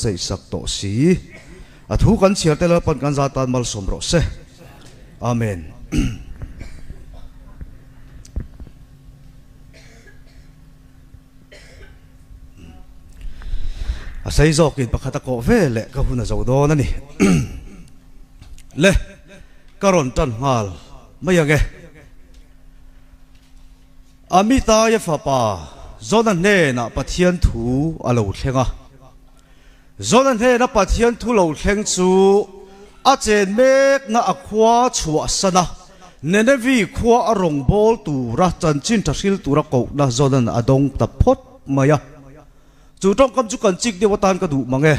Seihsak tawh si. A thu kan chhiar te Lalpan kan za tan malsawm rawh se. Amen. A sei zawkin pakhat a kawh ve leh ka hun a zo dawn a ni. Le, ka rawn tan nghal mai ang e. Amitai-a fapa Jona hnenah Pathian thu a lo thleng a. Jona hnena Pathian thu lo thleng chu a chen mekna a khua chhuahsan a, Nenevi khua a rawngbâwl tura chanchin ṭha hril tura kohna Jona'n a dawng ta phawt mai a. Chu ṭawngkam chu kan chik deuh atan ka duh mang e.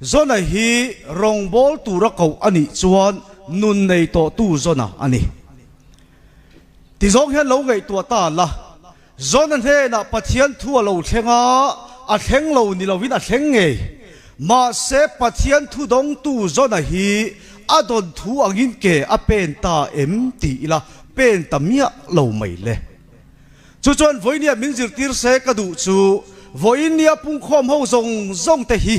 Jona hi rawngbâwl tura koh a nih chuan nun nei tawhtu Jona a ni. Ti zawng hian lo ngaihtuah ta la, Jona hnenah Pathian thu a lo thleng a, a thleng lo ni lovin a thleng ngei. Mahse, Pathian thu dawngtu Jona hi a dawn thu angin ke a pen ta em ti ila pen ta miah lo mai le. Chu chuan vawinia min zirtir se ka duh chu vawinia pungkhawm ho zawng zawng te hi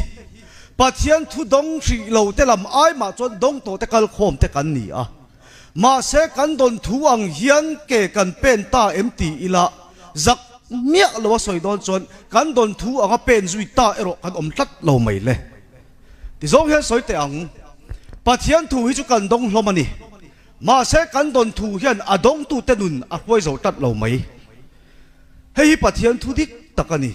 Pathian thu dawng hrih lo te lam ai mah chuan dawng tawh te kalkhawm te kan ni a. Mahse kan dawn thu ang hian ke kan pen ta em ti ila, zak miah lo a sawi dawn chuan kan dawn thu anga pen zui ta erawh kan awm tlat lo mai le. Ti zawng hian sawi teh ang, Pathian thu hi chu kan dawng hlawm a ni. Mahse kan dawn thu hian a dawngtute nun a hruai zo tlat lo mai. Hei hi Pathian thu dik tak a ni.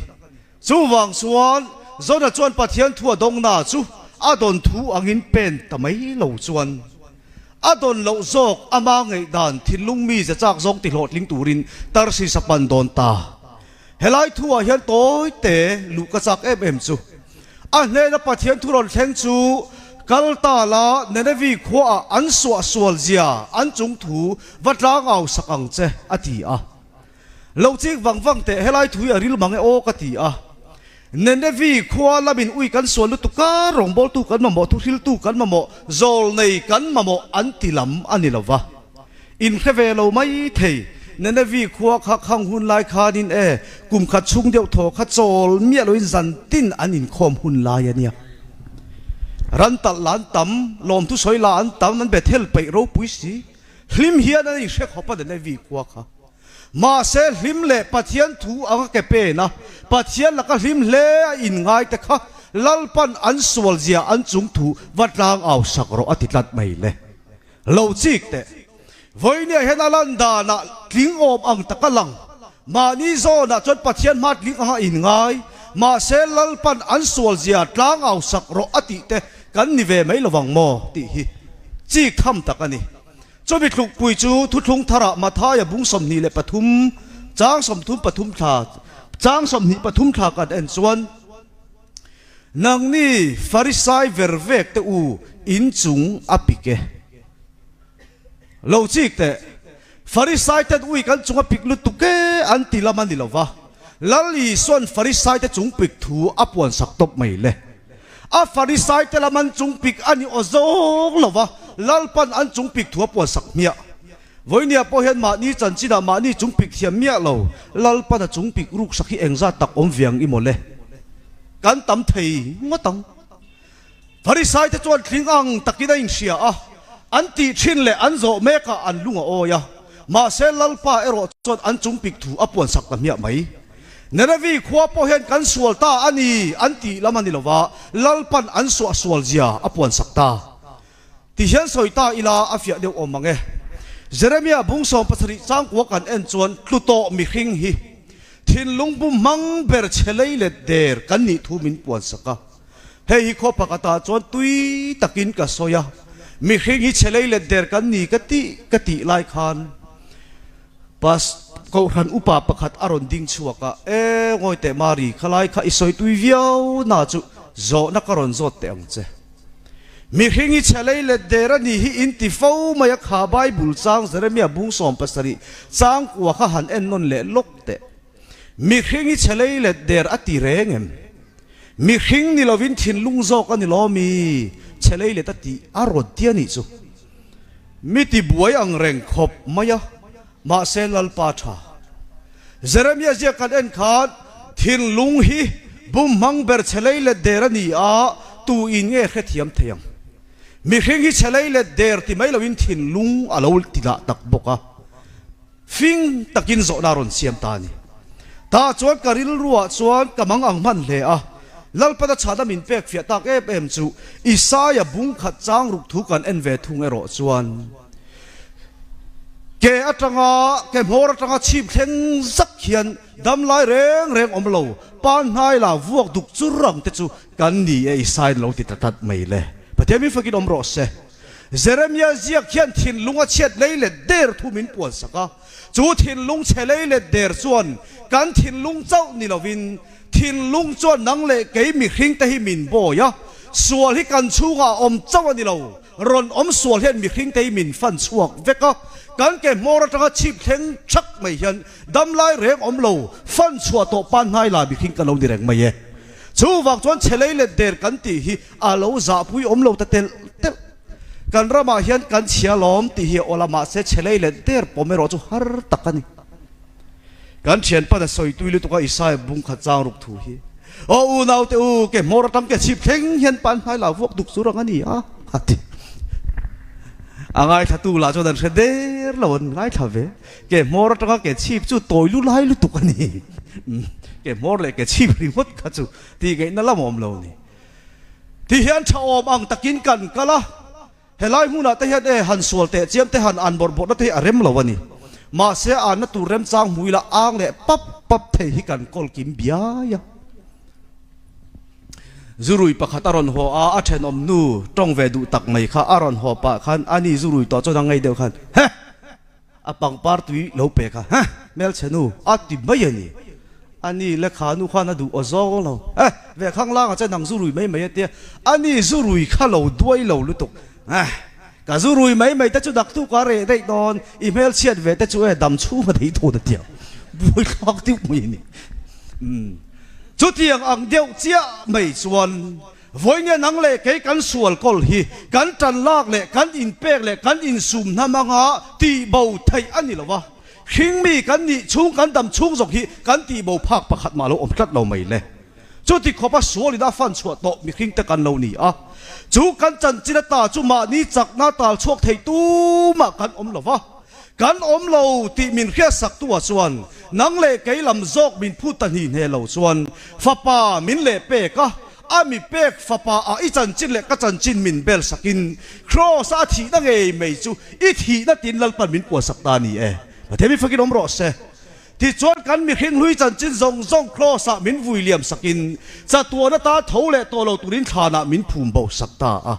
Chuvang chuan Jona chuan Pathian thu a dawng na chu a dawn thu angin pen ta mai lo chuan a dawn loh zawk ama ngaihdan thinlung mi ze chak zawng ti hlawhtling turin Tarsis a pan dawn ta. Helai thu ah hian tawi te luh ka chak em em chu a hnena Pathian thu rawn thleng chu kal ta la Nenevi khua ah an suah sual zia an chung thu va tlang au sak ang che a ti a. Lo chik vang vang teh, helai thu hi a ril mang e aw ka ti a. Nenevi khua lamin ui kan sual lutuk a, rawngbawltu kan mamawh, thuhriltu kan mamawh, zawlnei kan mamawh an ti lam a ni lo va. In hre ve lo mai thei. Nenevi khua kha khang hun lai khanin e, kum khat chhung deuh thaw kha chawl miah loin zan tin an inkhawm hun lai a nia. Ran talh la an tam, lawmthu sawi la an tam, an bethel peih ropui si. Hlim hian an inhre khawp a Nenevi khua kha. Mahse hlim leh Pathian thu anga ke pen a, Pathian laka hlim hle a inngai te kha Lalpan an sual zia an chung thu va tlang au sak rawh a ti tlat mai le. Lo chik teh. Vawinia hian a lan danah tling awm ang tak a lang. Mahni zawnah chuan Pathian hma tling anga inngai. Mahse Lalpan an sual zia tlang au sak rawh a tih te kan ni ve mai lovang maw tih hi chik tham tak a ni. Chumi tlukpui chu thuthlung tharah Mathaia bung 23 chang 33 thla chang 23 thla kan en chuan, Nangni Farisai ver vek te u in chung a pik e. Lo chik teh, Farisai ten ui kan chung a pik lutuk e an ti lam a ni lo va, Lal Isuan Farisai te chung pik thu a puan sak tawp mai le. A Farisai te lam an chung pik a ni aw zawng lo va, Lalpan an chung pik thu a puan sak hmiah. Vawinia pawh hian mahni chanchinah mahni chung pik thiam miah lo, Lalpan a chung pik ruk sak hi engzat tak awm ve ang i mawle? Kan tam thei ngawt ang. Farisai te chuan tling ang takin a inhria a, an tih thin leh an zawh mekah an lung a awi a, mahse Lalpa erawh chuan an chung pik thu a puan sak ta hmiah mai. Nenevi khua pawh hian kan sual ta a ni an tih lam a ni lova, Lalpan an suah sual zia a puan sak ta. Ti hian sawi ta ila a fiah deuh awm ang e. Jeremia bung 17 changkua kan en chuan tlu tawh mihring hi thinlung bu hmang ber chhe lei let der kan nih thu min puan sak a. Hei hi khaw pakhatah chuan tui takin ka sawi a, mihring hi chhe lei let der kan ni ka tih ka tih lai khan Pas Kohhran upa pakhat a rawn ding chhuak a, E ngawi teh Mari, khalai kha i sawi tui viau na chu zawhna ka rawn zawt teh ang che. Mihring i chhe lei let der a nih hi in ti fo mai a, kha Bible chang Jeremia bung 70 chang kua kha han en nawn leh lawk teh. Mihring i chhe lei let der a ti reng em? Mihring ni lovin thinlung zawk a ni lawmi chhe lei let a tih a rawn ti a nih chu. Mi ti buai ang reng khawp mai a, mahse Lalpa tha. Jeremia ziak kan en khan thinlung hi Bum hmang ber chhe lei let der a ni a, tu in nge hrethiam thei ang? Mihring hi chhe lei let der ti mai loin thinlung a lo ti lah tak bawk a, fing takin zawhna a rawn siam ta a ni. Tah chuan ka rilruah chuan ka mang ang hman hle a, Lalpana chhana min pek fiah tak em em chu Isaia bung khat chang ruk thu kan en ve thung erawh chuan ke atanga ke hmawr atanga chhip thleng zak hian damlai reng reng awm lo pan hnai la vuak duk chur ang te chu kan ni e Isaiin lo ti ta tlat mai le. Pathian min fakin awm rawh se. Jeremia ziak hian thinlung a chhiat lei let der thu min puan sak a, chu thinlung chhe lei let der chuan kan thinlung chauh ni lovin Thinlung chuan nang leh kei mihring te hi min bawi a, sual hi kan chhungah a awm chauh a ni lo, rawn awm sual hian mihring te hi min fan chhuak vek a, kan ke hmawr atanga chhip thleng thak mai hian damlai reng awm lo, fan chhuah tawh pan hnai la mihring kan lo ni reng mai e. Chuvang chuan chhe lei let der kan tih hi a lo zahpui awm lo ta telh telh. Kan ramah hian kan chhia lawm tih hi a awl a, mahse chhe lei let der pawm erawh chu har tak a ni. Kan thianpa na sawi tui lutuk a Isaiah bung khat chang ruk thu hi. Aw unau te u, ke hmawr atang ke chhip thleng hian pan hnai la vuak duk chu rang a ni a, a ti. A ngaithla tu lah chuan an hre der lo, an ngaithla ve. Ke hmawr atanga ke chhip chu tawi lu lai lutuk a ni. Ke hmawr leh ke chhip ringawt kha chu tih ngaihna lam awm lo a ni. Ti hian tha awm ang takin kan kal a. Helai hmunah te hian e han sual teh chiam te han an bawrh bawrhna te hi a rem lo a ni. Mahse anna tur remchang hmui la ang leh pap pap thei hi kan kawl kim biai a. Zurui pakhat a rawn haw a, a thenawm nu tawng ve duh tak mai kha a rawn haw pah khan ani zurui tawh chuan a ngei deuh khan, Heh! A pangpar tui lo pe kha, Heh! Hmelchhe nu, a ti mai a ni. A ni le kha nu khan a duh aw zawng lo. Heh! Ve khang langa che nang zu rui mai mai a tia. A ni zu rui kha lo duai lo lutuk. Heh! Ka zu rui mai mai te chu daktu ka reh daih dawn, i hmelchhiat ve te chu e dam chhung a thei dawn a tia. Buaithlak deuh mai a ni. Umm. Chutiang ang deuh chiah mai chuan Vawinia nang leh kei kan sual kawl hi kan tan lak leh kan inpek leh kan insum hnam anga tihbo theih a ni lo a, hringmi kan nih chhung kan dam chhung zawk hi kan tihbo phak pakhat mah lo awm tlat lo mai le. Chuti khawpa sualin a fan chhuah tawh mihringte kan lo ni a, chu kan chanchin ata chu mahni chakna tal chhuak thei tumah kan awm lo va, kan awm lo tih min hriatsaktu-ah chuan nang leh kei lam zawk min phut ta hni hne lo chuan fapa min leh pek a, A mi pek fapa ah i chanchin leh ka chanchin min bel sakin Kraws a thihna ngei mai chu i thihna tin Lalpan min puansak ta a ni e. Pathian mi fakin awm rawh se. Tichuan kan mihring hlui chanchin zawng zawng Kraws ah min vui liam sakin chatuan atan tho leh tawh lo turin thlanah min phum bo sak ta a.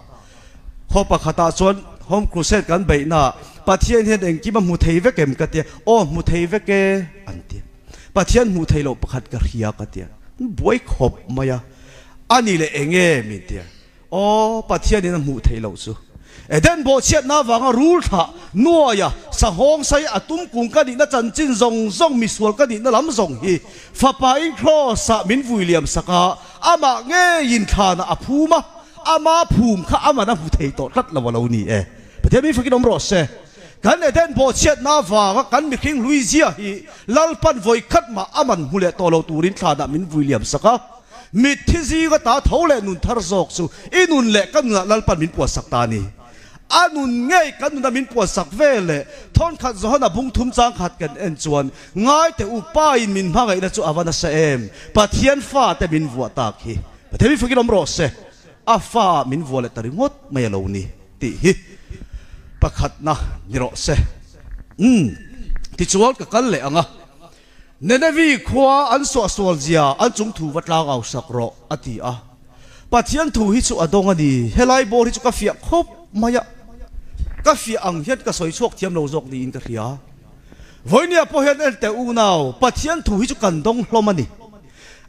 Khaw pakhatah chuan Home Crusade kan beihnaah Pathian hian engkim a hmu thei vek em ka tia, aw hmu thei vek e an ti. Pathian hmuh theih loh pakhat ka hria ka tia, buai khawp mai a, a ni leh eng nge min tia, aw Pathianin a hmuh theih loh chu Eden bawhchhiatna avanga rul thlah nuaia sanghawng sai a tum kung ka nihna chanchin zawng zawng misual ka nihna lam zawng hi fapa in Kraws ah min vui liam sak a, amah ngeiin thlanah a phum a, ama phum kha aman a hmu thei tawh tlat lo a lo ni e. Pathian min fakin awm rawh se. Kan Eden bawhchhiatna avanga kan mihring hlui zia hi Lalpan vawi khat mah a man hmu leh tawh lo turin thlanah min vui liam sak a. Mitthi zinga ta tho leh nun thar zawk chu i nun leh ka nunah Lalpan min puansak ta a ni. A nun ngei kan nuna min puansak ve leh thawnkhat Johana bung thum chang khat kan en chuan ngai teh u Pa-in min hmangaihna chu a va nasa em? Pathian fate min vuah tak hi Pathian min fakin awm rawh se. A fa min vuah leh ta ringawt mai a lo ni tih hi pakhatna ni rawh se. Umm, tichuan ka kal leh ang a, Nenevi khua an suahsual zia an chung thu va tlang au sak rawh a ti a. Pathian thu hi chu a dawng a ni, helai bawr hi chu ka fiah khawp mai a, ka fiah ang hian ka sawi chhuak thiam lo zawk niin ka hria. Vawinia pawh hian en teh unau, Pathian thu hi chu kan dawng hlawm a ni.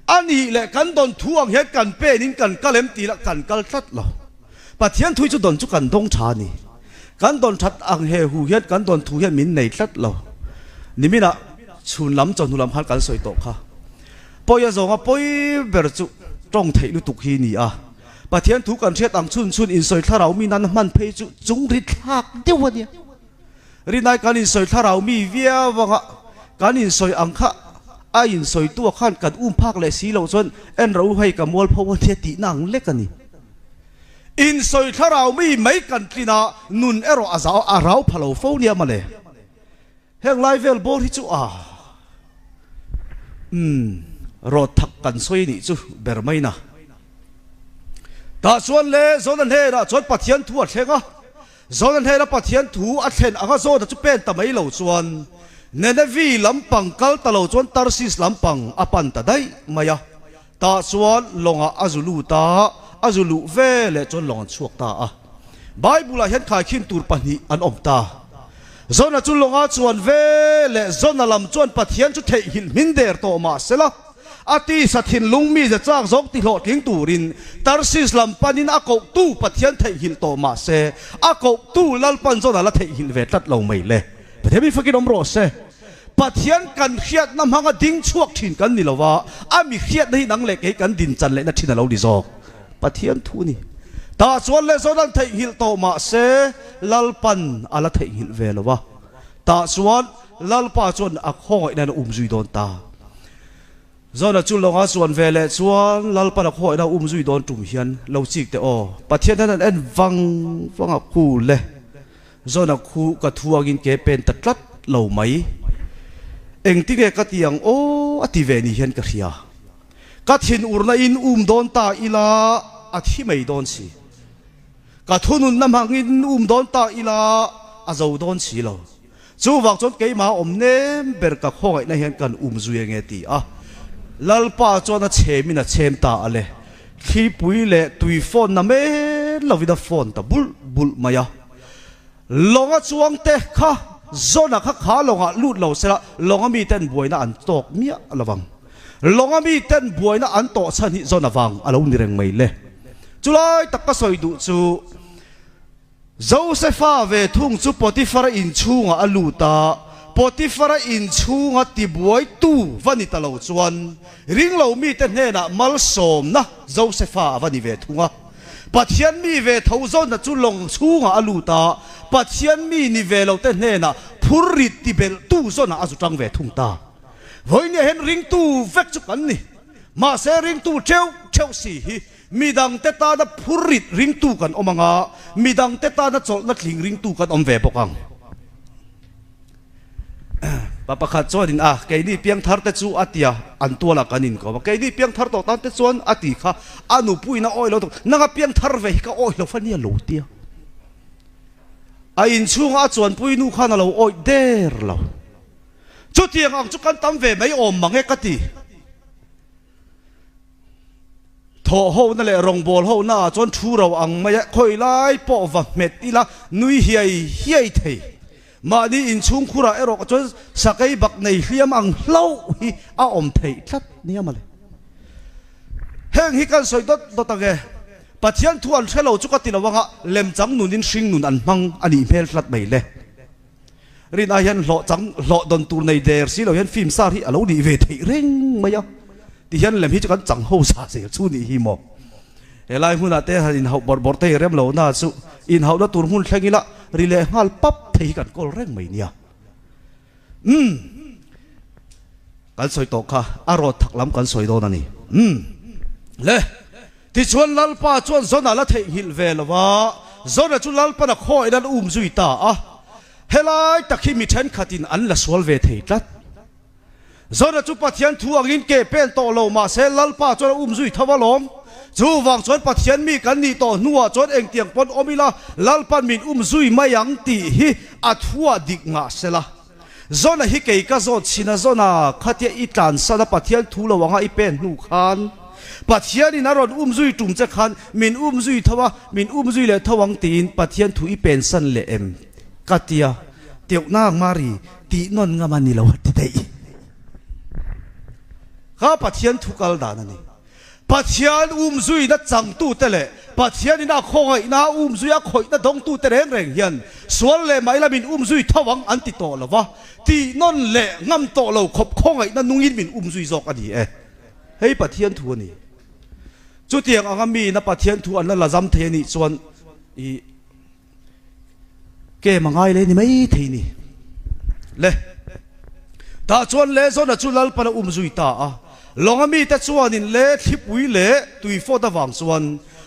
A nih leh kan dawn thu ang hian kan pen in kan kal em tih lah kan kal tlat lo. Pathian thui chu dawn chu kan dawng tha a ni. Kan dawn that ang he hu hian kan dawn thu hian min nei tlat lo. Niminah chhun lam chawhnu lam khan kan sawi tawh kha. Pawi a zawnga pawi ber chu tawng theih lutuk hi ni a. Pathian thu kan hriat ang chhun chhun insawi thlarau mi nan hman phei chu chung ri thlak deuh a nia. Rinai kan insawi thlarau mi viau anga kan insawi ang kha. A insawitu ah khan kan um phak leh si loh chuan en ro hei ka mualpho a nia tihna ang lek a ni. Insawi thlarau mi mai kan tlin a, nun erawh a zau a rau pha lo fo nia mawle. Heng lai vel bawr hi chu a umm rawt thak kan sawi nih chu ber mai na. Tah chuan le Zona hnenah chuan Pathian thu a thleng a, Zona hnena Pathian thu a thlen anga Zona chu pen ta mai lo chuan Nenevi lampang kal ta lo chuan Tarsis lampang a pan ta daih mai a. Tah chuan lawngah a zu lut a, a zu luh ve leh chuan lawng an chhuak ta a. Bible-ah hian khaikhin tur pahnih an awm ta. Zona chu lawngah chuan ve leh Zona lam chuan Pathian chu theihnghilh hmin der tawh mah sela, a tisa thinlung mize chak zawk tihlawhtling turin Tarsis lam panin a kohtu Pathian theihnghilh tawh mah se, a kohtu Lalpan Zona la theihnghilh ve tlat lo mai le. Pathian mi fakin awm rawh se. Pathian kan hriatna hmanga ding chhuak thin kan ni lo va, a mi hriatna hi nang leh kei kan din chan lehna thin a lo ni zawk. Pathian thu a ni. Tah chuan leh zawn an theihnghilh tawh mah se Lalpan a la theihnghilh ve lo va. Tah chuan Lalpa chuan a khawngaihna in a um zui dawn ta. Zawna chu lawnga chuan ve leh chuan Lalpan a khawngaihna a um zui dawn tum hian lo chik teh aw. Pathian hian an en vang vang a khu le. Zawna khu ka thuangin ke pen ta tlat lo mai. Engtinge ka ti ang aw a ti ve ni hian ka hria. Ka thin urna in um dawn ta ila a thi mai dawn si. Ka thununna hmangin um dawn ta ila a zo dawn si lo. Chuvang chuan keimah awm nem ber ka khawngaihna hian kan um zui ange ti a. Lalpa chuan a chhemin a chhem ta a le. Thlipui leh tui phone na men lovin a phone ta bulh bulh mai a. Lawnga chuangte kha Zona kha kha lawngah lut lo sela lawnga miten buaina an tawk miah lovang. Lawnga miten buaina an tawh chhan hi Zona vang a lo ni reng mai le. Chulai tak ka sawi duh chu Josefa ve thung chu Potifara inchhungah a lut a, Potifara inchhunga tibuaitu va ni ta lo chuan ringlo mite hnenah malsawmna Josefa a va ni ve thung a. Pathian mi ve tho zawnna chu lawng chhungah a lut a, Pathian mi ni ve lote hnenah phurrit tibelhtu zawnah a zu tang ve thung ta. Vawinia hian ringtu vek chu kan ni. Mahse ringtu theuh theuh si hi midangte tana phurrit ringtu kan awm ang a, midangte tana chawlhna tling ringtu kan awm ve bawk ang. Pa pakhat chuanin a, keini piangthar te chu a tia, an tualah kan inkawm a, keini piangthar tawh tan te chuan a ti kha, a nupuiin a awih lo tawp, nanga piangthar ve hi ka awih lo fa nia lo tia. A inchhunga a chuanpui nu khan a lo awih der lo. Chutiang ang chu kan tam ve mai awm mang e ka ti. Thawh hona leh rawngbâwl hona ah chuan thu ro ang mai a, khawi lai pawh va hmet ila nui hiai hiai thei. Mahni inchhung khurah erawh chuan sakei bak nei hliam ang hlauh hi a awm theih tlat nia mawle. Heng hi kan sawi dawt dawt ang e. Pathian thu an hre lo chu ka ti lo anga lemchang nunin hringnun an hmang a nih hmel tlat mai le. Rin ai hian hlawh chang hlawh dawn tur nei der si lo hian film star hi a lo nih ve theih reng mai a, ti hian lem hi chu kan chang ho sa zel chu nih hi maw. Helai hmunah te han inhauh bawrh bawrh te hi rem lo na chu inhauhna tur hmun thleng ila ri leh nghal pap thei hi kan kawl reng mai nia. Umm. Kan sawi tawh kha a rawt thak lam kan sawi dawn a ni. Umm. Le. Tichuan Lalpa chuan Zona la theihnghilh ve lo va, Zona chu Lalpan a khawihin an um zui ta a. Helai tak hi mi thenkhatin an la sual ve thei tlat. Zona chu Pathian thu angin ke pen tawh lo mah se Lalpa chuan a um zui tho alawm. Chuvang chuan Pathian mi kan nih tawh hnuah chuan engtiang pawn awm ila Lalpan min um zui mai ang tih hi a thuah dik ngah sela. Zona hi kei ka zawt chhin a, Zona khatia i tlansan a Pathian thu lo anga i pen hnu khan Pathianin a rawn um zui tum che khan min um zui tho a, min um zui leh tho ang tiin Pathian thu i pensan leh em? Ka ti a, Teuhna Mari tih nawn ngam a ni lo a ti daih. Kha Pathian thu kal dan a ni. Pathian umzuina changtute leh Pathianin a khawngaihna umzui a khawihna dawngtute reng reng hian sual leh mai lamin umzui tho ang an ti tawh lo va, tih nawn leh ngam tawh lo khawp khawngaihna nungin min umzui zawk a ni e. Hei Pathian thu a ni. Chutiang anga miin a Pathian thu an la la zam thei a nih chuan i Kem a ngai leh ni mai thei ni. Le. Tah chuan le Jona chu Lalpan a um zui ta a. Lawng a mite chuanin le thlipui leh tuifawt avang chuan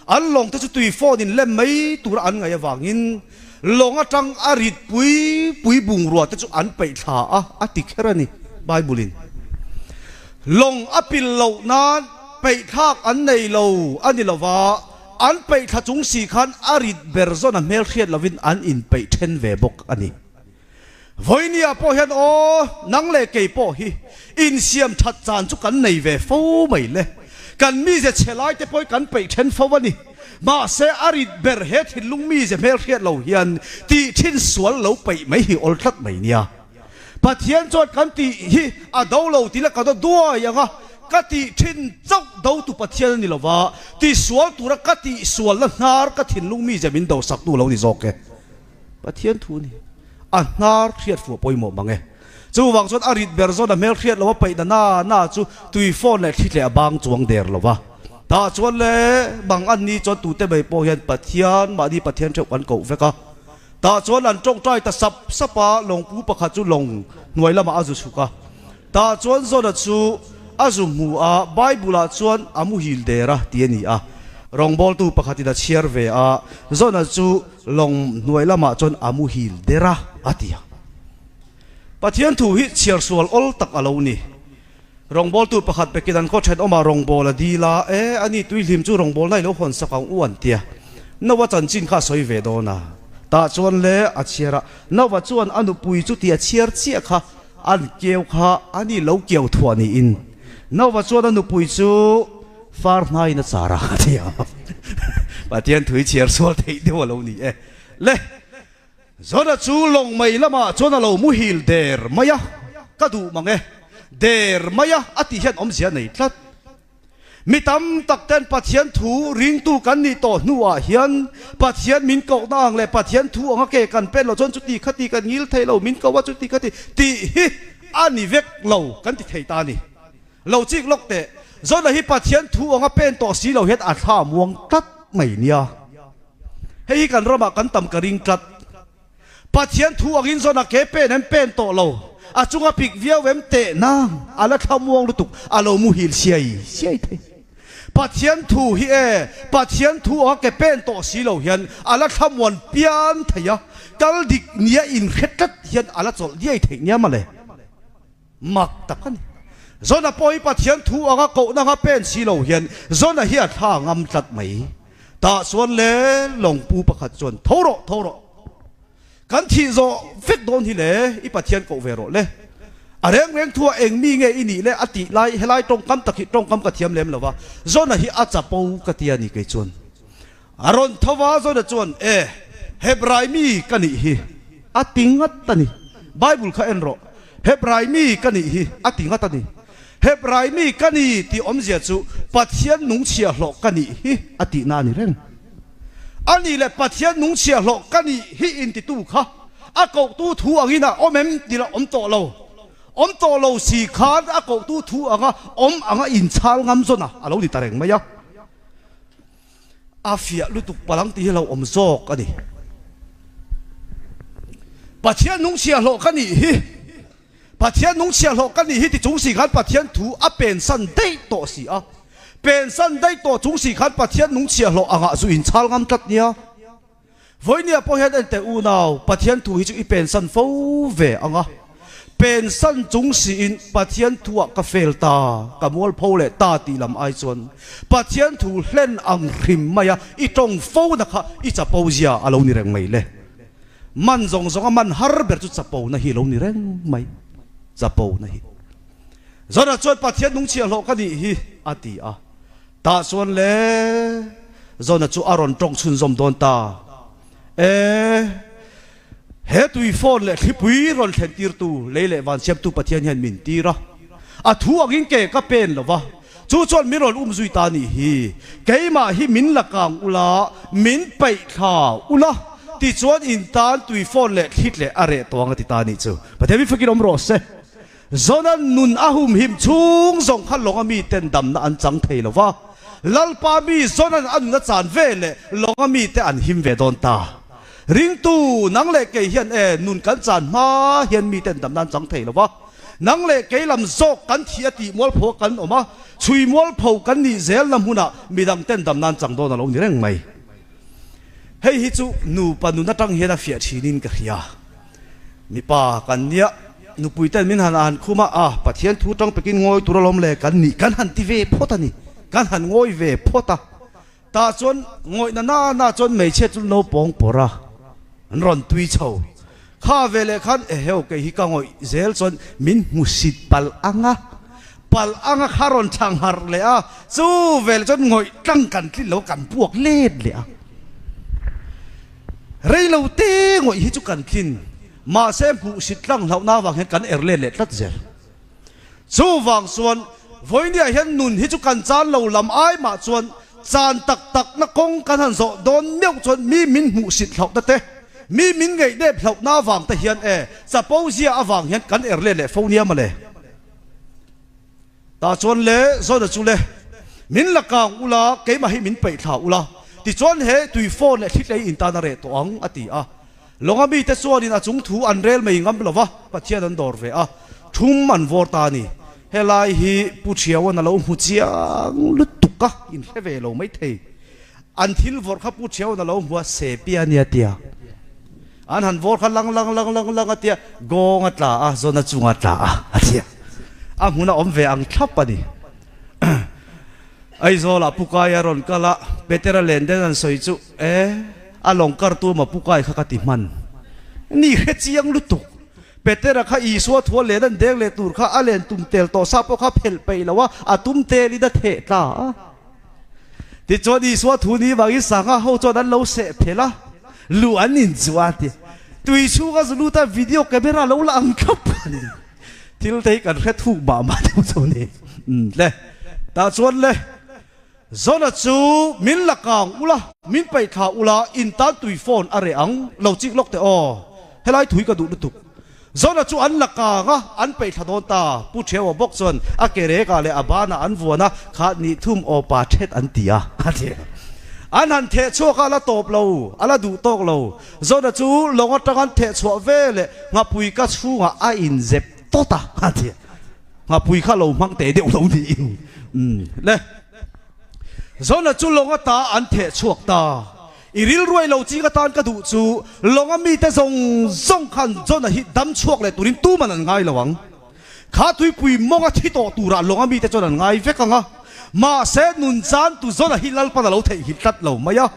an lawng te chu tuifawnin lem mai tura an ngaih avangin lawng atang a rit pui pui bungrua te chu an peih thla a, a ti kher a ni Bible in. Lawng a pil loh nan peih thlak an nei lo a ni lova, an peih thla chung si khan a rit ber zawn a hmelhriat lovin an inpeih then ve bawk a ni. Vawinia pawh hian aw, nang leh kei pawh hi insiam that chan chu kan nei ve fo mai le. Kan mize chhe lai te pawh hi kan peih then fo a ni. Mahse a rit ber he thinlung mize hmelhriat lo hian tih thin sual lo peih mai hi awl tlat mai nia. Pathian chuan kan tih hi a do lo tih la ka do duai ang a, ka tih thin chauh do tu Pathian a ni lova, tisual tura ka tih sualna hnar ka thinlung mize min do saktu lo ni zawk e. Pathian thu ni. A hnar hriat fuh a pawimawh mang e. Chuvang chuan a rit ber zawn a hmel hriat lo a paih na na na chu tui phone leh thli tleh a bang chuang der lo va. Tah chuan le bang an ni chuan tute mai pawh hian Pathian mahni Pathian theuh kan koh vek a. Tah chuan an tawngtai ta sap sap a, lawngpu pakhat chu lawng hnuai lamah a zu chhuk a. Tah chuan Jona chu a zu hmu a, Bible-ah chuan a muhil der a ti a ni a. Rawngbawltu pakhatin a chhiar ve a, Jona chu lawng hnuai lamah chuan a muhil der a, a ti a. Pathian thu hi chhiar sual awl tak a lo ni. Rawngbawltu pakhat pekin an khaw thenawmah rawngbâwl a dil a, E, ani tuihlim chu rawngbâwlna i lo hawn sak ang u an ti a. Noah chanchin kha a sawi ve dawn a. Tah chuan le a chhiar a, Noah chuan a nupui chu ti a chhiar chiah kha. An keu kha a ni lo keu thuah niin Nova chuan a nupui chu far hnaiin a char a, a ti a. Pathian thui chhiar sual theih deuh a lo ni e. Le, Jona chu lawng mai lamah chuan a lo muhil der mai a, ka duh mang e, der mai a a tih hian awmzia a nei tlat. Mi tam tak ten Pathian thu ringtu kan nih tawh hnuah hian Pathian min kohna ang leh Pathian thu anga ke kan pen loh chuan chuti khati kan ngil thei lo, min ko a chuti khati tih hi a ni vek lo kan ti thei ta a ni. Lo chik lawk teh, Jona hi Pathian thu anga pen tawh si lo hian a thla muang tlat mai nia. Hei hi kan ramah kan tam ka ring tlat. Pathian thu angin Jona ke pen em pen tawh lo, a chunga pik viau em teh nang, a la thlamuang lutuk, a lo muhil siai siai thei. Pathian thu hi e, Pathian thu anga ke pen tawh si lo hian a la thlamuan pian thei a, kal dik nia inhre tlat hian a la chawlh diai theih nia mawle. Mak tak a ni. Jona pawh hi Pathian thu anga kohna anga pen si lo hian Jona hi a thla ngam tlat mai. Tah chuan le lawngpu pakhat chuan tho rawh, tho rawh. Kan thih zawh vek dawn hi le, i Pathian koh ve rawh le. A reng reng thu ah eng mi nge i nih le a tih lai helai tawngkam tak hi tawngkam ka thiam lem lo va, Jona hi a chapo ka ti a ni kei chuan. A rawn tho va, Jona chuan, E, Hebrai mi ka nih hi, a ti ngat a ni. Bible kha en rawh, Hebrai mi ka nih hi, a ti ngat a ni. Hebrai mi ka ni tih awmzia chu Pathian nungchhia hlawh ka nih hi a tihna a ni reng. A nih leh Pathian nungchhia hlawh ka nih hi intitu kha a kohtu thu angin a awm em tih lah awm tawh lo. Awm tawh lo si khan a kohtu thu anga awm anga inchhal ngam zawn a a lo ni ta reng mai a. A fiah lutuk palang tih hi lo awm zawk a ni. Pathian nungchhia hlawh ka nih hi, Pathian nungchhia hlawh ka nih hi ti chung si khan Pathian thu a pensan daih tawh si a. Pensan daih tawh chung si khan Pathian nungchhia hlawh angah zu inchhal ngam tlat nia. Vawinia pawh hian enteh unau, Pathian thu hi chu i pensan fo ve ang a. Pensan chung siin Pathian thuah ka fel ta, ka mualpho leh ta tih lam ai chuan Pathian thu hlen ang hrim mai a i tawng fo na kha i chapo zia a lo ni reng mai le. Man zawng zawng a man har ber chu chapo na hi a lo ni reng mai. Chapo na hi. Jonah chuan Pathian nungchhiah hlawh ka nih hi a ti a. Tah chuan le Jona chu a rawn tawng chhunzawm dawn ta. E, he tui phone leh thlipui rawn thlen tirtu lei leh van siamtu Pathian hian min tir a. A thu angin ke ka pen lo va, chu chuan min rawn um zui ta nih hi. Keimah hi min la kang ula, min peih thla ula, tichuan in tan tui phone leh thli tleh a reh tawh ang a ti ta nih chu. Pathian mi fakin awm rawh se. Jona nun a humhim chhung zawng kha lawnga miten damna an chang thei lo va, Lalpa mi Jona'n a nun a chan ve leh lawnga mite an him ve dawn ta. Ringtu, nang leh kei hian e, nun kan chan hma hian miten damna an chang thei lo va. Nang leh kei lam zawk kan thih a tih mualpho kan awm a, chhui mualpho kan nih zelna hmunah midang ten dam nan chang dawn a lo ni reng mai. Hei hi chu nupa nun atang hian a fiah thinin ka hria. Mipa kan nia, nupui ten min han han khum a, a Pathian thu tang pekin ngawi tur alawm le kan nih kan han ti ve phawt a ni, kan han ngawi ve phawt a. Tah chuan ngawihna na na chuan hmeichhia chu naupawng pawrh a, an rawn tui chho. Kha ve leh khan eheu kei hi ka ngawih zel chuan min hmusit palh ang a, palh ang a kha rawn thlang harh leh a, chu ve leh chuan ngawih tlang kan tlin lo kan puak let leh a. Rei lo te ngawih hi chu kan tlin, mahse hmuhsit tlang hlauhna avang hian kan er let leh tlat zel. Chuvang chuan vawinia hian nun hi chu kan chan lo lam ai mah chuan chan tak takna kawng kan han zawh dawn meuh chuan mi min hmuhsit hlauhna te, mi min ngeihnep hlauhna avang te hian e chapo zia avang hian kan er let leh fo nia mawle. Tah chuan le Zona chu le min la kang ula keimah hi min peih thla ula tichuan he tui phone leh thli tlei intan a reh tawh ang a ti a. Lawnga mite chuanin a chung thu an rel mai ngam lo va, Pathian an dawr ve a, thum an vawr ta a ni. Helai hi Pu Thiauan a lo hmu chiang lutuk a, in hre ve lo maithei. An thil vawrh kha Pu Thiauan a lo hmu a, Sepia nia tia. An han vawr kha lang lang lang lang lang a tia, gawng a tla a, zawn a chunga tla a, a tia. A hmun a awm ve ang thlap a ni. Aizawlah Pu Kaia rawn kal a, Petera len den an sawi chu, E, a lawng kartu maw Pu Kai kha ka ti hman. Ni hre chiang lutuk. Petera kha Isua thua len an deng leh tur kha a len tum tel tawh sa pawh kha phelh peih lo a, a tum telin a theh tla a. Tichuan Isua thu ni vangin sangha ho chuan an lo seh phelh a, luh an inchuah a ti. Tui chhunga zu lut a video camera lo la ang thlap a ni. Thil te hi kan hre thuk mah mah deuh chu ni. Umm le. Tah chuan le, Zona chu min la kang ula, min paih thla ula, in tan tui phone a reh ang, lo chik lawk teh aw. Helai thui ka duh lutuk. Zona chu an la kang a, an paih thla dawn ta. Pu Ṭhiaua bawk chuan a ke rekah leh a banah an vuan a, kha nih thum aw pa ṭhet an ti a, a ti. An han theh chhuak a, a la tawp lo, a la duh tawk lo. Zona chu lawng atang an theh chhuah ve leh nghapui ka chhungah a inzep tawt a, a ti. Nghapui kha lo hmang teh deuh lo niin le. Zona chu lawng ata an theh chhuak ta. I rilruai lo ching atan ka duh chu lawnga mite zawng zawng khan Zona hi dam chhuak leh turin tuman an ngai lo ang. Kha tuipui mawnga thi tawh turah lawnga mite chuan an ngai vek ang a. Mahse nun chan tu Zona hi Lalpan a lo theihnghilh tlat lo mai a.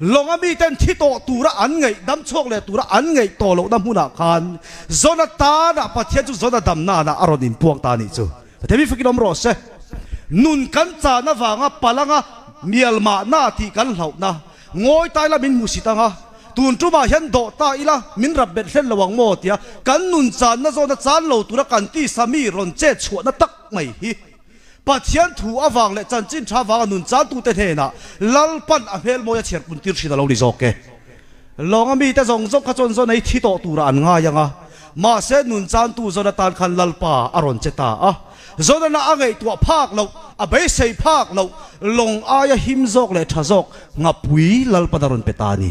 Lawnga miten thi tawh tura an ngaih, dam chhuak leh tura an ngaih tawh lohna hmunah khan Zona tanah Pathian chu Zona dam nanah a rawn inpuang ta a nih chu. Pathian mi fakin awm rawh se. Nun kan chan avanga palanga mial mahna tih kan hlauhna ngawi ta ila min hmusit anga tun tumah hian dawh ta ila min rap bet hlen lo ang maw tia kan nun channa zawna chan lo tura kan tisa mi rawn chet chhuahna tak mai hi Pathian thu avang leh chanchin tha avanga nun chantute hnenah Lalpan a hmelmawi a chhiar pun tir thin a lo ni zawk e. Lawnga mite zawng zawng kha chuan zawn ei thi tawh turah an ngai ang a, mahse nun chantu zawn atan khan Lalpa a rawn che ta a. Zawnana a ngaihtuah phak loh, a beisei phak loh, lawng aia him zawk leh tha zawk nghapui Lalpan a rawn pe ta a ni.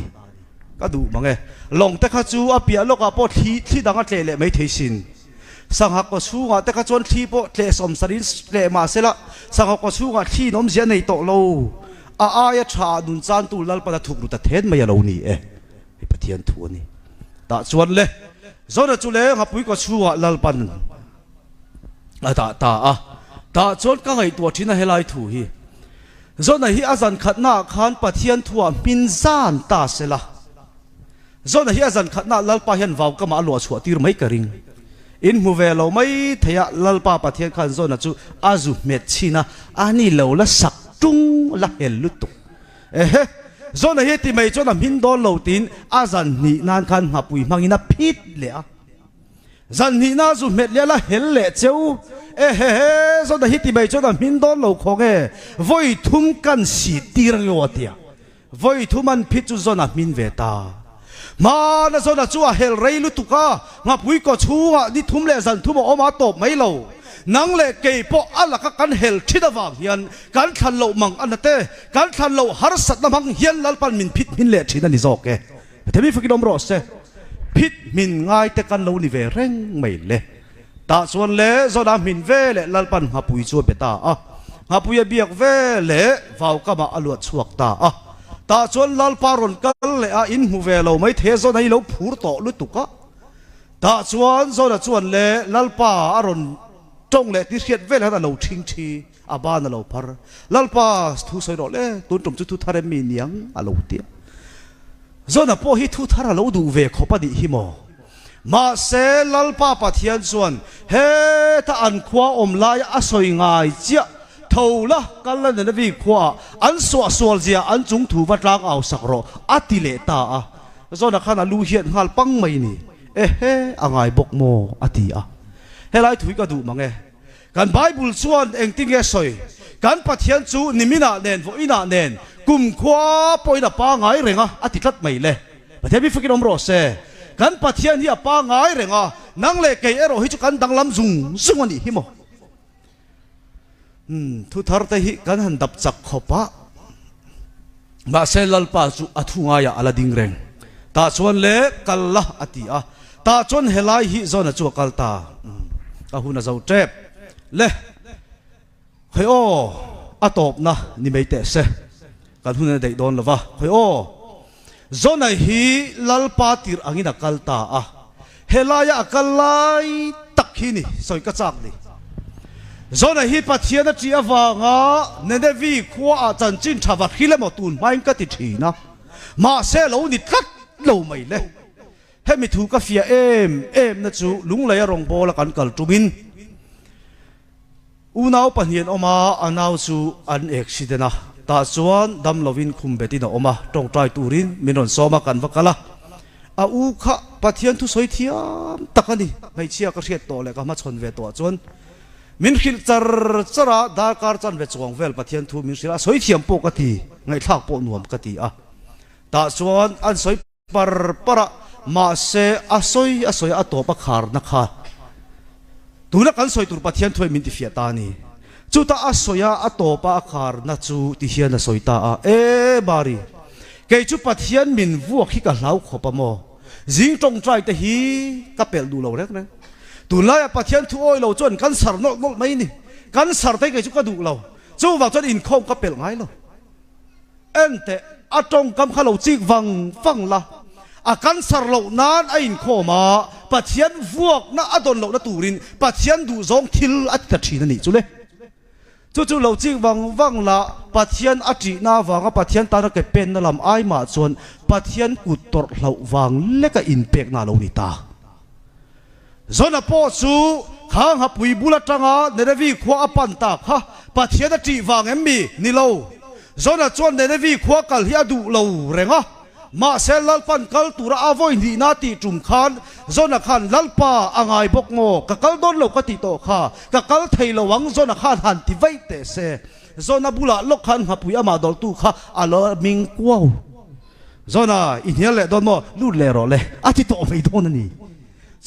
Ka duh mang e. Lawng te kha chu a piah lawkah pawh thli thli dang a tleh leh mai thei sin. Sangha kaw chhungah te kha chuan thli pawh tleh sawmsarin tleh mah se la, sangha kaw chhungah thli in awmzia nei tawh lo. A aia tha ah nun chantu Lalpan a thuk ru ta then mai a lo ni e. Hei Pathian thu a ni. Tah chuan le, Zona chu le nghapui kaw chhungah Lalpan a dah ta a. Tah chuan ka ngaihtuah thin a helai thu hi. Zona hi a zan khatnaah khan Pathian thuah hmin zan ta se la. Zona hi a zan khatnaah Lalpa hian vau kamah a luah chhuah tir mai ka ring. In hmu ve lo mai thei a, Lalpa Pathian khan Zona chu a zu hmet chhin a, a ni lo la sak tung la hel lutuk. Ehe, Zona hi ti mai chuan a hmin dawn lo tiin a zan hnih nan khan nghapui hmangin a phit leh a. Zan hnihna a zu hmet leh a la hel leh cheu. Ehehe, Zona hi ti mai chuan a hmin dawn lo khawng e, vawi thum kan si tir ang emaw a ti a. Vawi thum an phit chu zawn a hmin ve ta. Hmana zawn a chu a hel rei lutuk a, nghapui kaw chhungah ni thum leh zan thum a awm a tawp mai lo. Nang leh kei pawh a laka kan hel thin avang hian kan thlan loh mang a na te, kan thlan loh harsatna hmang hian Lalpan min phit hmin leh thin a ni zawk e. Pathian mi fakin awm rawh se. Phit hmin ngai te kan lo ni ve reng mai le. Tah chuan le Jona hmin ve leh Lalpan nghapui chu a be ta a. Nghapui a biak ve leh vaukamah a luat chhuak ta a. Tah chuan Lalpa rawn kal leh a, in hmu ve lo mai thei a, Jona hi lo phur tawh lutuk a. Tah chuan Jona chuan le Lalpa a rawn tawng leh ti hriat vel hian a lo thing thi, a ban a lo phar. Lalpa thu sawi rawh le, tun tum chu thu thar em mi niang a lo ti a. Jona pawh hi thu thar a lo duh ve khawp a nih hi maw? Mahse Lalpa Pathian chuan heta an khua awm laia a sawi ngai chiah tho la kal la Nineveh khuaah an suahsual zia an chung thu va tlang au sak rawh a ti leh ta a. Jona khan a lu hiat nghal pang mai ni. Ehe a ngai bawk maw? a ti a. Helai thui ka duh mang e. Kan Bible chuan engtinge sawi? Kan Pathian chu niminah nen vawiinah nen kumkhua pawhin a pangai reng a, a ti tlat mai le. Pathian mi fakin awm rawh se. Kan Pathian hi a pangai reng a, nang leh kei erawh hi chu kan danglam zung zung a nih hi maw? Umm, thu thar te hi kan han dap chak khawp a. Mahse Lalpa chu a thu ngaiah a la ding reng. Tah chuan le kal la a ti a. Tah chuan helai hi Jona chu a kal ta. Ka hun a zo tep. Le, khawi aw, a tawpna ni mai teh se. Kan hun a daih dawn lo va. Khawi aw, Jona hi Lalpa tirh angin a kal ta a. Helaia a kal lai tak hi ni sawi ka chak ni. Jona hi Pathian a ṭih avanga Nenevi khuaah chanchin ṭha va hril emaw tun hmain ka ti ṭhin a, mahse lo ni tlat lo mai le. Hemi thu ka fiah em em na chu Lungleia rawngbawla kan kal ṭumin unau pahnih an awm a, a nau chu an accident a, tah chuan dam lovin khum betin a awm a, tawngtai turin min rawn sawm a, kan va kal a. A u kha Pathian thusawi thiam tak a ni, hmeichhia ka hriat tawh leh ka hmachhawn ve tawh ah chuan min hrilh char char a, darkar chanve chuang vel Pathian thu min hrilh a, sawi thiam pawh ka ti, ngaihthlak pawh nuam ka ti a, tah chuan an sawi par par a, mahse a sawi a sawi a tawp a kharna kha tuna kan sawi tur Pathian thuai min tifiah ta a ni. Chutah a sawi a, a tawp a a kharna chu ti hian a sawi ta a, E Mari, kei chu Pathian min vuak hi ka hlau khawp a maw? Zing tawngtai te hi ka pelh duh lo reng reng. Tunlaiah Pathian thu awi lo chuan kan sar nawlh nawlh mai ni. Kan sar te hi kei chu ka duh lo. Chuvang chuan inkhawm ka pelh ngai lo. Enteh, a tawngkam kha lo chik vang vang la, a cancer loh nan a inkhawm a, Pathian vuakna a dawn lohna turin Pathian duhzawng thil a ti ta thin a nih chu le. Chu chu lo chik vang vang la, Pathian a ṭihna avanga Pathian tana ke penna lam ai mah chuan Pathian kut tawrh hlauh vang leka inpekna a lo ni ta. Jona pawh chu kha nghapui bul atanga Nenevi khua a pan ta kha Pathian a ṭih vang em mi? Ni lo. Jona chuan Nenevi khua kal hi a duh lo reng a. Mahse Lalpan kal tura a vawi hnihna tih tum khan Jona khan Lalpa a ngai bawk maw? Ka kal dawn lo ka tih tawh kha. Ka kal thei lo ang Jona khan han ti vaih teh se. Jona bulah lawk khan nghapui amah dawltu kha a lo ming kuau. Jona, i hnial leh dawn maw? Lut leh rawh le, a ti tawh mai dawn a ni.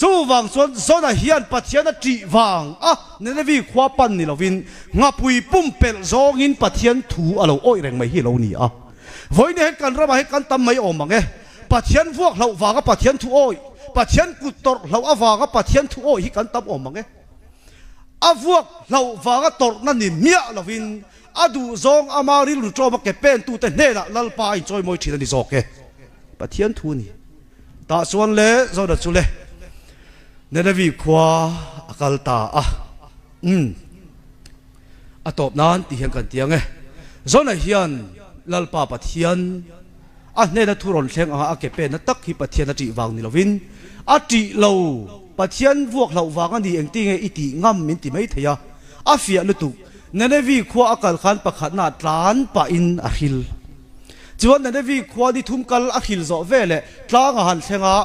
Chuvang chuan Jona hian Pathian a ṭih vang a, Ninevi khua pan ni lovin nghapui pumpelh zawngin Pathian thu a lo awih reng mai hi a lo ni a. Vawiin hian kan ramah hian kan tam mai awm ang e. Pathian vuak hlauh vanga Pathian thu awih, Pathian kut tawrh hlauh avanga Pathian thu awih hi kan tam awm ang e. A vuak hlauh vanga tawrhna ni miah lovin A duh zawng ama rilru ṭawma ke pentute hnenah Lalpa a inchawi mawi ṭhin a ni zawk e. Pathian thu a ni. Tah chuan le Jona chu le Nenevi khua a kal ta a. Umm. A tawp nan ti hian kan ti ang e. Jona hian Lalpa Pathian a hnena thu rawn thleng anga a ke penna tak hi Pathian a ṭih vang ni lovin a ṭih lo. Pathian vuak hlauh vang a ni engtinge i tih ngam min ti mai thei a. A fiah lutuk. Nenevi khua a kal khan pakhatna tlan pahin a hril. Chuan Nenevi khua ni thum kal a hril zawh ve leh tlang a han thleng a,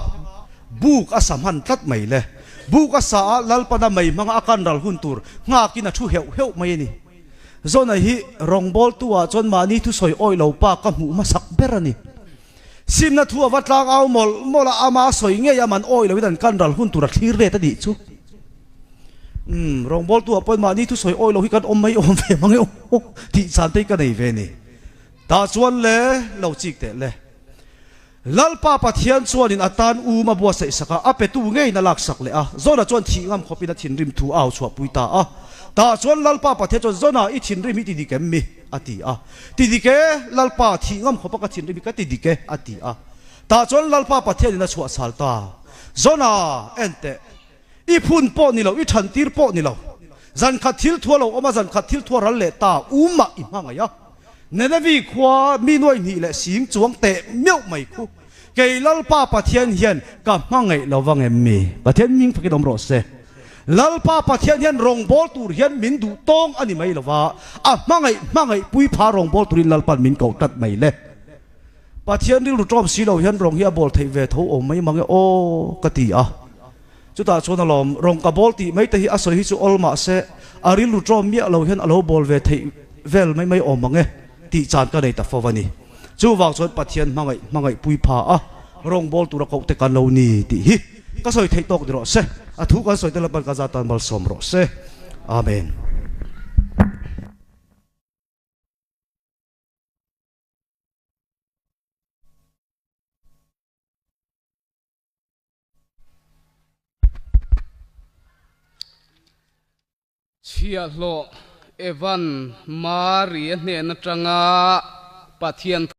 buk a sa hman tlat mai le. Buk a sa a, Lalpana mei hmanga a kan ral hun tur nghakin a thu heuh heuh mai a ni. Jona hi rawngbawltu ah chuan mahni thusawi awih lo pa ka hmuh hmasak ber a ni. Simna thu a va tlang au mawlh mawlh a, ama sawi ngei a man awih loin an kan ral hun tur a thlir let a nih chu. Umm, rawngbawltu ah pawhin mahni thusawi awih lo hi kan awm mai awm ve mang e aw tih chan te hi ka nei ve ni. Tah chuan le, lo chik teh le. Lalpa Pathian chuanin a tan um a buatsaih sak a, a petu ngeiin a laksak leh a. Zona chuan thih ngam khawpin a thinrim thu a au chhuahpui ta a. Tah chuan Lalpa Pathian chuan, Zona, i thinrim hi ti dik em mi? a ti a. Ti dik e, Lalpa, thih ngam khawpa ka thinrim hi ka ti dik e, a ti a. Tah chuan Lalpa Pathianin a chhuahchhal ta. Zona, en teh. I phun pawh ni lo, i thantir pawh ni lo. Zan khat thil thu a lo awm a, zan khat thil thu a ral leh ta, umah i hmangaih a. Nenevi khua mi nuai hnih leh sing chuang teh meuh mai khu. Kei Lalpa Pathian hian ka hmangaih lo vang em mi? Pathian hming fakin awm rawh se. Lalpa Pathian hian rawngbâwl tur hian min duh tawng a ni mai lo va, a hmangaih hmangaih pui pha rawngbâwl turin Lalpa'n min koh tlat mai le. Pathian rilru ṭawm si lo hian rawng hi a bawl theih ve tho awm mai mang e aw ka ti a. Chutah chuan a lawm, rawng ka bawl tih mai te hi a sawi hi chu awl mah se a rilru ṭawm miah lo hian a lo bawl ve theih vel mai mai awm ang e tih chan ka nei ta fo a ni. Chuvang chuan Pathian hmangaih hmangaih pui pha a rawng bawl tura koh te kan lo ni tih hi ka sawi theih tawk ni rawh se. A thu kan sawi te Lalpan ka za tan malsawm rawh se. Amen. Chhiahhlawh Evan Maria hnen atanga Pathian.